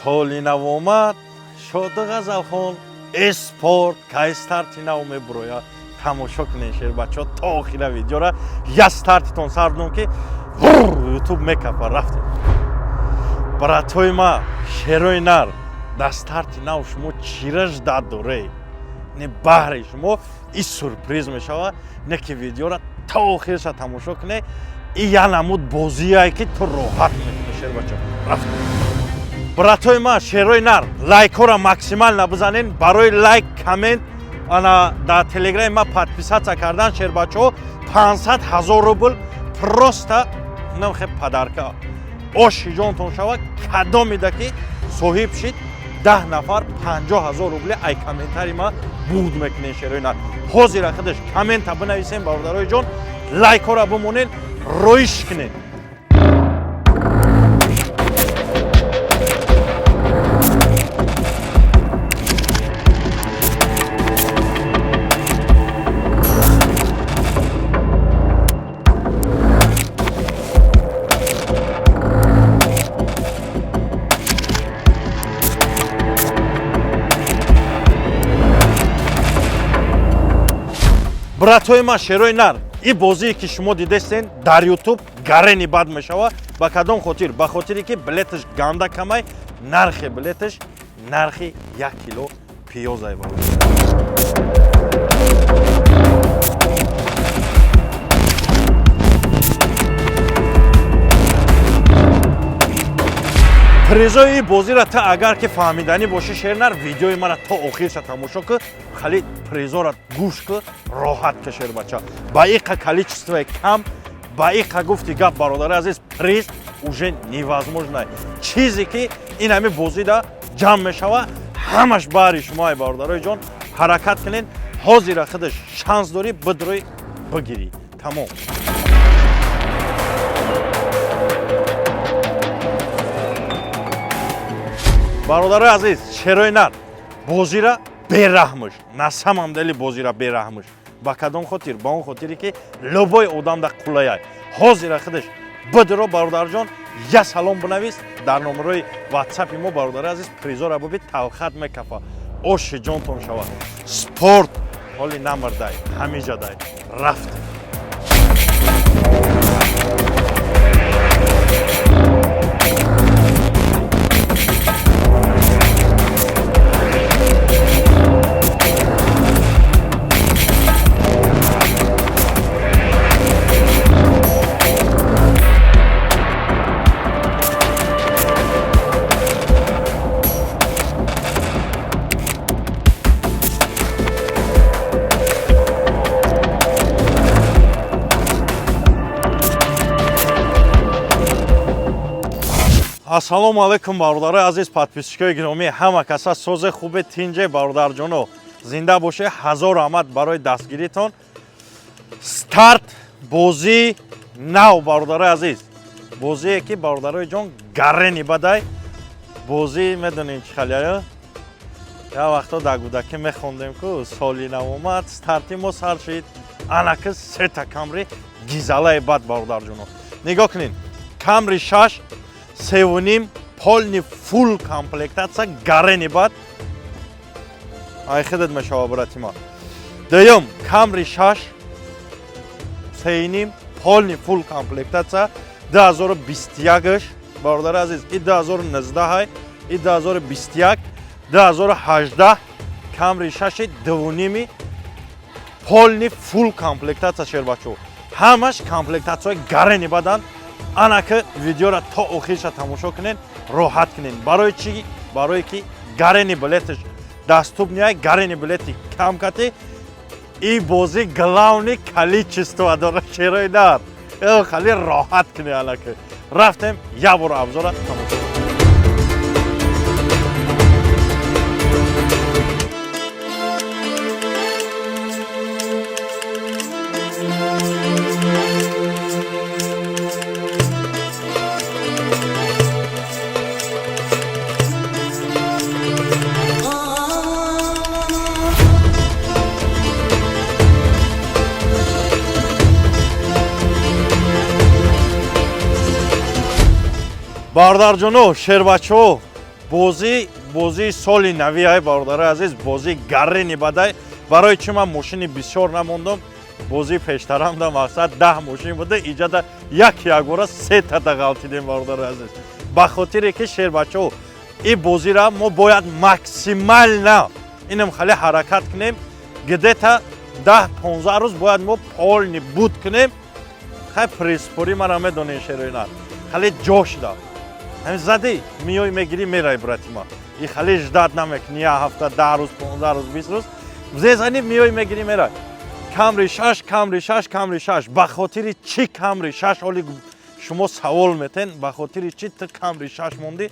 Соли нав омад, шоду ғазалхон, эспорт кай старти нав мебурояд. Тамошо кунед, шербачаҳо, то охира видеора. Я стартитон сар дум, ки ютуб мекапа. Рафтем, братои ма, шерои нар. Дар старти нав шумо чира ждать доред? Не баҳри шумо и сюрприз мешавад, не ки видеора то охирша тамошо кунед. И я намуд бозие, ки ту роҳат мекунӣ, шербача. Рафтем, братои ма, шерои нар. Лайкҳоро максимально бизанен. Барои лайк, коммент, ана дар телеграми ма подписаться кардан, шербачаҳо, 500 ҳазор рубл просто намхе подарка. Оши ҷонтон шава. Кадомида ки соҳиб шид, 10 нафар 50 ҳазор рубли ай комментари ма буд мекунен, шерои нар. Ҳозира худаш коммента бинависем, бародарои ҷон, лайкҳоро бимонен, роиш кунен. Братои ман, шерои нар, ин бозие ки шумо дидестен дар ютуб, гарени бад мешава. Ба кадом хотир? Ба хотире ки билеташ ганда камай. Нархи билеташ нархи 1 кило пиёзай. Призои бозиро та агар ки фаҳмиданӣ бошӣ, шернар, видеои мара то охирша тамошо ку, хали призора гӯш ку, роҳат ка, шербача. Ба иқа количествои кам, ба иқа гуфти гап, бародари азиз, приз уже невозможно. Чизе ки ин ҳами бозида ҷамъ мешава, ҳамаш баҳри шумоай, бародарои ҷон. Ҳаракат кунед, ҳозира худаш шанс дорӣ, бидрои бигирӣ, тамом. Бародарои азиз, шерои нар, бозира бераҳмш, на самом деле бозира бераҳмш. Ба кадом хотир? Ба он хотире ки любой одам да қулаяй. Ҳозира худаш бидро, бародарҷон, я салом бинавис дар номерои ватсапи мо, бародари азиз, призора бубид, талхат мекафа, оши ҷонтон шава. Спорт ҳоли намрдай, ҳамиҷадай. Рафтем. Ассалому алайкум, бародарои азиз, подписчикои гиромӣ, ҳама каса созе, хубе, тинҷе, бародарҷоно, зинда боше. Ҳазор раҳмат барои дастгиритон. Старт бозии нав, бародарои азиз, бозие ки, бародарои ҷон, гарени бадай бозӣ. Медонем чӣ халияё? Я вақто дар кӯдакӣ мехондем ку: соли нав омад, старти мо сар шид. Анаки сета Камри гизалаи бад, бародарҷоно, нигоҳ кунед. Камри 6 севуним, полный фулл комплектация, гарени бад, айхидат мешава, братима. Дуюм, Камри 6 сеюним, полный фулл комплектация, 2021-ш, бародари азиз. И 2019, и 2021, 2018, Камри 6 дувуними, полный фулл комплектация. Шербачо, ҳамаш комплектатсияи гарени бадан. Анаки видеора то охирша тамошо кунед, роҳат кунед. Барои чӣ? Барое ки гарени билеташ доступный, гарени билети кам кати. И бозӣ главный количество дора, шерои дар, хали роҳат кунед. Анаки рафтем, як бор обзора тамошо. Бародарҷоно, шербачаҳо. Бозӣ, бозии соли нави ай, бародари азиз, бозии гаррини бадай. Барои чӣ ман мошини бисёр намондам? Бозии пештарамда, мақсад, 10 мошин буда, иҷада як якбора сетата ғалтидем, бародари азиз. Ба хотире ки, шербачаҳо, ин бозира мо бояд максимально инам хеле ҳаракат кунем. Где-то 10-15 рӯз бояд мо полный буд кунем. Хай, пресспорӣ мара медонем, шероина хеле ҷо шуда. Ҳамин задӣ, миёй, мегирӣ, мерай, брати ма. И хеле ждать намекунӣ як ҳафта, 10 рӯз, 15 рӯз, 20 рӯз. Зезанӣ, миёй, мегирӣ, мерай. Камри шаш, Камри шаш, Камри шаш. Ба хотири чӣ Камри шаш? Ҳоли шумо савол метен: ба хотири чӣ ту Камри шаш мондӣ?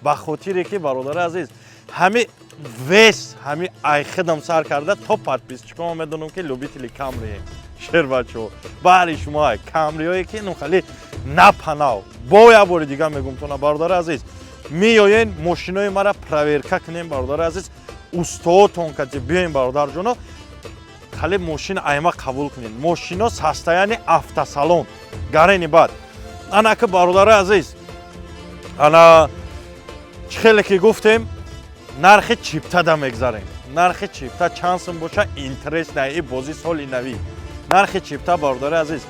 Ба хотире ки, бародари азиз, ҳами вес ҳами айхидам сар карда то подписчикома медонам, ки любители Камрием, шербачаҳо. Баҳри шумо ай Камриҳое ки ну хали напанав. Бо як бори дига мегум тона, бародари азиз, меоен, мошинои мара проверка кунем, бародари азиз, устоотон кати биёем, бародарҷоно, хали мошин айма қабул кунед. Мошино состояние автосалон гарени бад. Анаки, бародари азиз, ана чӣ хеле ки гуфтем, нархи чиптада мегзарем. Нархи чипта чанд сум боша? Интересно, и бози соли навӣ. Нархи чипта, бародари азиз,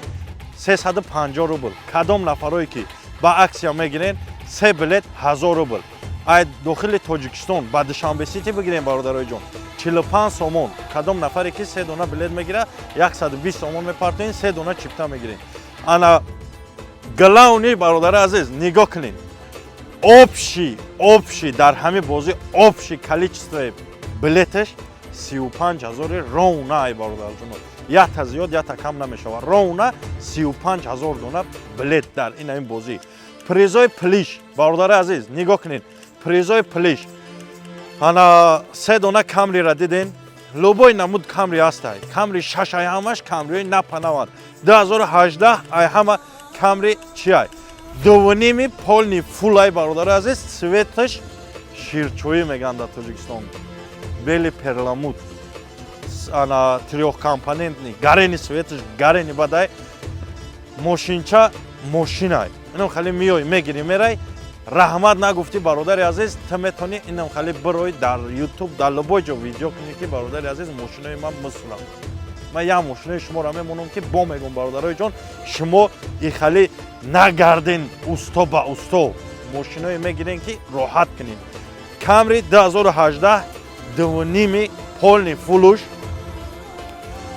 350 рубл. Кадом нафарое ки ба акция мегирен, се билет 1000 рубл. Ай дохили Тоҷикистон ба Душанбе Сити бигирем, бародарои ҷон, 45 сомон. Кадом нафаре ки се дона билет мегира, 120 сомон мепартоен, се дона чипта мегирем. Ана главный, бародари азиз, нигоҳ кунед, общий дар ҳамин бозӣ общий количествои билеташ 35 ҳазори ровно ай, бародарҷоно. Якта зиёд, якта кам намешавад, ровно 35 ҳазор дона билет дар ин ҳамин бозӣ. Призои плиш, бародари азиз, нигоҳ кунед, призои плиш. Ана се дона Камрира диден, любой намуд Камри ҳастай. Камри шаш ай, ҳамаш Камриҳои напанаванд, 2018 ай, ҳама Камри чи ай, дувними полный фулл ай, бародари азиз. Цветаш ширчоӣ мегӯянд дар Тоҷикистон, белый перламутр. Ана трёхкомпонентный, гарени цветаш гарени бадай. Мошинча мошинай, инам хеле миёй, мегирӣ, мерай. Раҳмат нагуфтӣ, бародари азиз, ту метавонӣ инам хеле бирой, дар Ютуб, дар любой ҷо видео кунӣ, ки бародари азиз, мошинои ман мисулам. Ман як мошинои шуморо мемонам, ки бо мегӯм, бародарои ҷон, шумо ихали нагарден усто ба усто, мошиное мегирен, ки роҳат кунед. Камри 2018, дувними полный фулуш,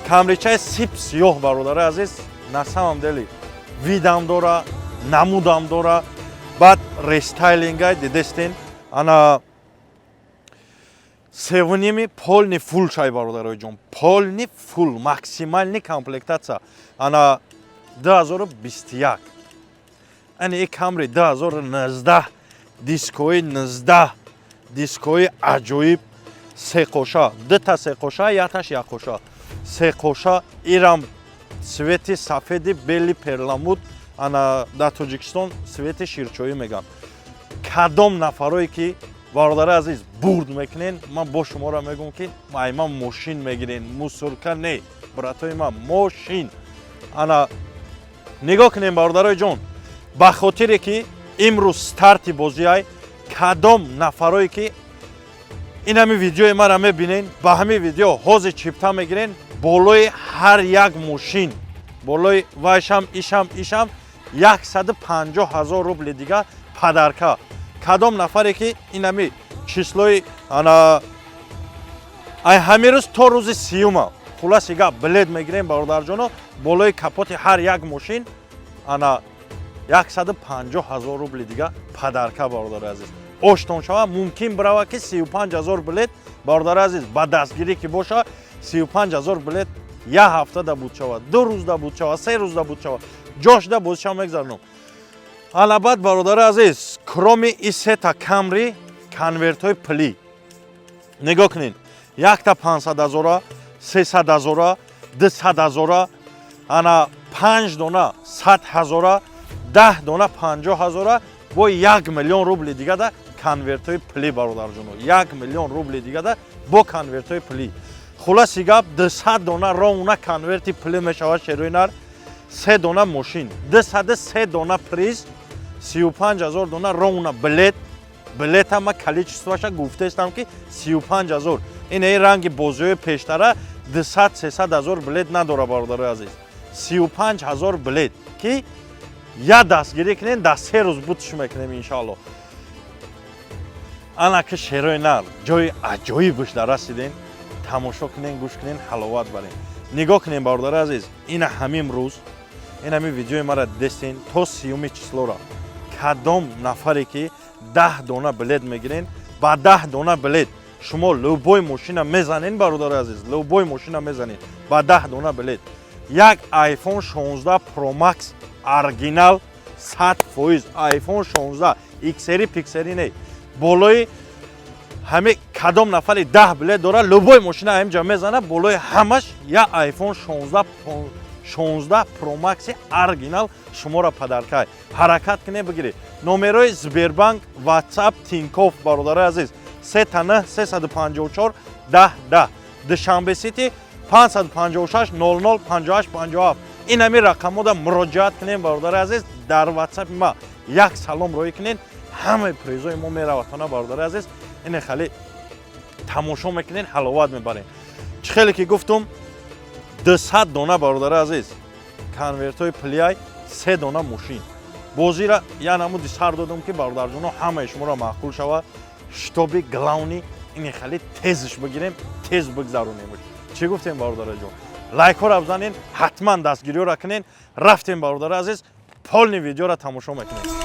камричаи сип сиёҳ, бародари азиз. На самом деле видам дора, намудам дора, баъд рестайлингай дидестен. Ана севними полный фулл шай, бародарои ҷон, полный фулл, максимальный комплектация. Ана 2021, ани и Камри 2019, дискои 19, дискои аҷоиб, секоша, дута секоша, яташ якоша, секоша. Ирам цвети сафеди белый перламутр. Ана дар Тоҷикистон цвети ширчоӣ мегӯям. Кадом нафарое ки, бародари азиз, бурд мекунен, ман бо шуморо мегӯм, ки ай ман мошин мегирен, мусорка не, братои ман, мошин. Ана нигоҳ кунем, бародарои ҷон, ба хотире ки имрӯз старти бозиай, кадом нафарое ки ин ҳамин видеои маро мебинен, ба ҳамин видео ҳозир чипта мегирен, болои ҳар як мошин, болои вайшам, ишам, ишам 150 ҳазор рубли дига подарка. Кадом нафаре ки ин ҳами числои ана ай ҳамин рӯз то рӯзи 30-ума, хулоси гап, билет мегирем, бародарҷоно, болои капоти ҳар як мошин ана 150 ҳазор рубли дига подарка. Бародари азиз, оштон шава, мумкин бирава, ки 35 ҳазор билет, бародари азиз, ба дастгирӣ ки боша, 35 ҳазор билет як ҳафтада буд шавад, 2 рӯзда буд шавад, 3 рӯзда буд шавад, ҷошда бозиша мегзаронам. Ана баъд, бародари азиз, кроме и сета Камри, конвертҳои пулӣ нигоҳ кунед: якта 500 ҳазора, 300 ҳазора, 200 ҳазора, ана панҷ дона 100 ҳазора, 10 дона 50 ҳазора, бо 1 миллион рубли дигада конвертҳои пулӣ, бародарҷоно, 1 миллион рубли дигада бо конвертҳои пулӣ. Хулоси гап, 200 дона ровно конверти пулӣ мешавад, шерои нар, се дона мошин, 203 дона приз, 35 ҳазор дона ровно билет. Билета ма количествоша гуфтаистам, ки 35 000. Ин эй ранги бозиҳои пештара 200, 300 ҳазор билет надора, бародарои азиз. 35 000 билет, ки я дастгирӣ кунем, дар 3 рӯз бутш мекунем, иншоалло. Ана ки шерои нар ҷои аҷоибш дар расидем. Тамошо кунем, гӯш кунем, ҳаловат барем. Нигоҳ кунем, бародари азиз, ина ҳамин рӯз, ин ҳамин видеои мара дидестен, то 30-уми числора кадом нафаре ки 10 дона билет мегирен, ба 10 дона билет шумо любой мошина мезанен, бародари азиз, любой мошина мезанен. Ба 10 дона билет як iPhone 16 Pro Max оригинал, 100% iPhone 16, иксери пиксери не. Болои ҳаме кадом нафари 10 билет дора, любой мошина ҳамҷа мезана, болои ҳамаш я iPhone 16, 16 Pro Max оригинал шуморо подаркай. Ҳаракат кине, бигиред. Номерои Сбербанк, WhatsApp, Тинькофф, бародарои азиз: 3 9 354 10 10, Душанбе Сити 556 00 58 57. Ин ҳамин рақамода муроҷиат кунем, бародари азиз. Дар WhatsApp ма як салом роҳӣ кунед, ҳамаи призои мо меравад. Бародари азиз, ине хеле тамошо мекунед, ҳаловат мебарем. Чӣ хеле ки гуфтум, 200 дона, бародари азиз, конвертҳои плияй, се дона мошин. Бозира я намуди сар додам, ки, бародарҷоно, ҳамаи шуморо маъқул шавад, чтобы главный ини хеле тезш бигирем, тез бигзаронем. Чӣ гуфтем, бародараҷон? Лайкҳоро бизанен, ҳатман дастгириҳоро кунен. Рафтем, бародари азиз, полный видеоро тамошо мекунем.